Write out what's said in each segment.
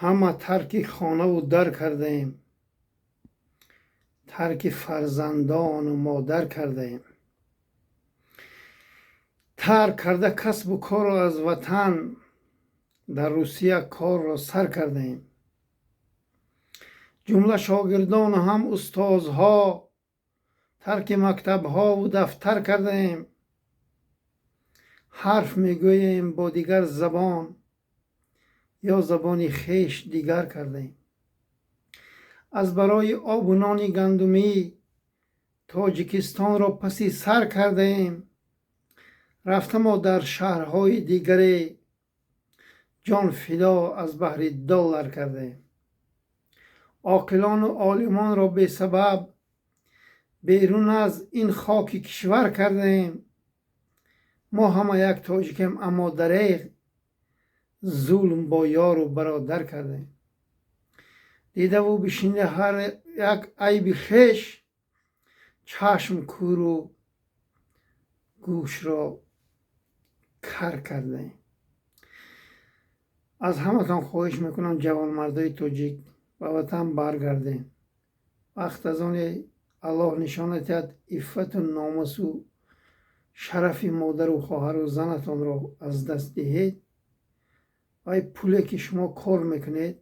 Ҳама тарки хонаву дар кардаем, тарки фарзандону модар кардаем. Тарк карда касбу корро аз ватан, дар Русия корро сар кардаем. Ҷумла шогирдону ҳам устозҳо тарки мактабҳову дафтар кардаем. Ҳарф мегӯем бо дигар забон, ё забони хеш дигар кардаем. Аз барои обу нони гандумӣ Тоҷикистонро паси сар кардаем. Рафта мо дар шаҳрҳои дигаре, ҷон фидо аз баҳри доллар кардаем. Оқилону олимонро бесабаб берун аз ин хоки кишвар кардаем. Мо ҳама як тоҷикем, аммо дареғ зулм бо ёру бародар кардаем. Дидаву бишнида ҳар як айби хеш, чашм кӯру гӯшро кар кардаем. Аз ҳаматон хоҳиш мекунам, ҷавонмардои тоҷик, ба ватан баргардем. Вақт аз оне Аллоҳ нишона диҳад, иффату номусу шарафи модару хоҳару занатонро аз даст диҳед. Вай пуле, ки шумо кор мекунед,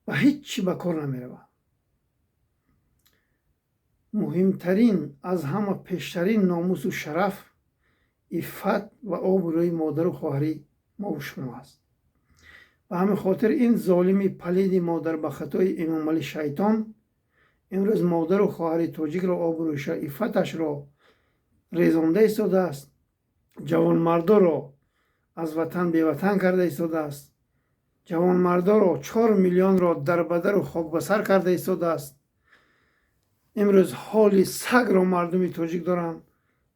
ба ҳеҷ чӣ ба кор намеравад. Муҳимтарин, аз ҳама пештарин номусу шараф, иффат ва обрӯи модару хоҳари мову шумо аст. Ба ҳамин хотир ин золими палиди модарбахатои Эмомалӣ шайтон имрӯз модару хоҳари тоҷикро, обрӯиша, иффаташро резонда истодааст, ҷавонмардоро аз ватан беватан карда истодааст, ҷавонмардоро 4 миллионро дарбадару хокбасар карда истодааст. Имрӯз ҳоли сагро мардуми тоҷик доранд.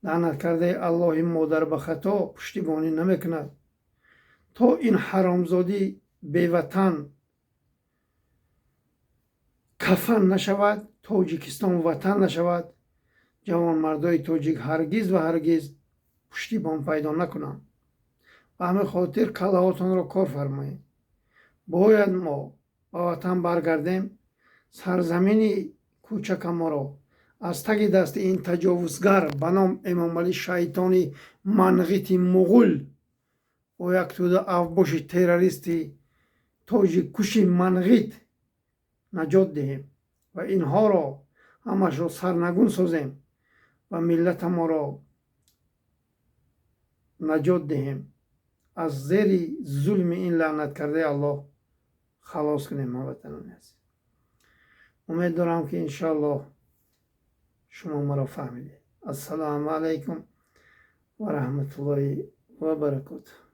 Лаънат кардаи Аллоҳи модарбахато пуштибонӣ намекунад. То ин ҳаромзодӣ беватан кафан нашавад, Тоҷикистон ватан нашавад, ҷавонмардои тоҷик ҳаргиз ва ҳаргиз пуштибон пайдо накунанд. Ба ҳамин хотир каллаҳотонро кор фармоед. Бояд мо ба ватан баргардем, сарзамини кӯчакаморо аз таги дасти ин таҷовузгар ба ном Эмомалӣ шайтони манғити муғул бо як тӯда авбоши террористи тоҷиккуши манғит наҷот диҳем ва инҳоро ҳамашро сарнагун созем ва миллатаморо наҷот диҳем, аз зери зулми ин лаънаткардаи Аллоҳ халос кунем. Ҳамватанони азиз, умед дорам, ки иншоаллоҳ шумо маро фаҳмидед. Ассалому алайкум ва раҳматуллоҳи ва баракотуҳ.